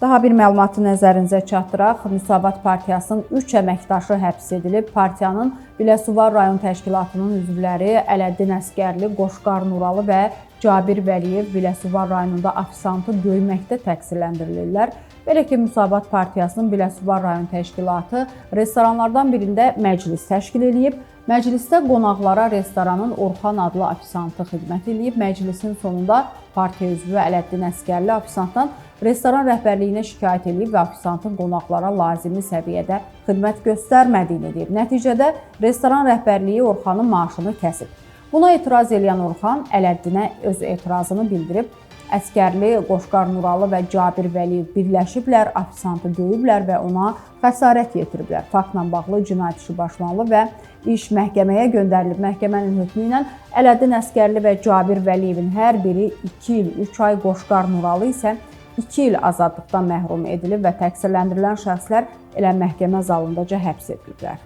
Daha bir məlumatı nəzərinizə çatdıraq. Müsavat Partiyasının 3 əməkdaşı həbs edilib. Partiyanın Biləsuvar rayon təşkilatının üzvləri Ələddin Əsgərli, Qoşqar Nuralı və Cabir Vəliyev Biləsuvar rayonunda ofisantı döyməkdə təqsirləndirilirlər. Belə ki, Müsavat Partiyasının Biləsuvar rayon təşkilatı restoranlardan birində məclis təşkil eləyib. Məclisdə qonaqlara restoranın Orxan adlı ofisantı xidmət eləyib. Məclisin sonunda partiya üzvü Ələddin Əsgərli ofisantdan restoran rəhbərliyinə şikayət eləyib və ofisantın qonaqlara lazımi səviyyədə xidmət göstərmədiyini deyib. Nəticədə restoran rəhbərliyi Orxanın maaşını kəsib. Buna etiraz eləyən Orxan Ələddinə öz etirazını bildirib. Əsgərli, Qoşqar Nuralı və Cabir Vəliyev birləşiblər, ofisantı döyüblər və ona xəsarət yetiriblər. Faktla bağlı cinayət işi başlanılıb və iş məhkəməyə göndərilib. Məhkəmənin hökmü ilə Ələddin Əsgərli və Cabir Vəliyevin hər biri 2 il 3 ay, Qoşqar Nuralı isə 2 il azadlıqdan məhrum edilib və təqsirləndirilən şəxslər elə məhkəmə zalındaca həbs ediliblər.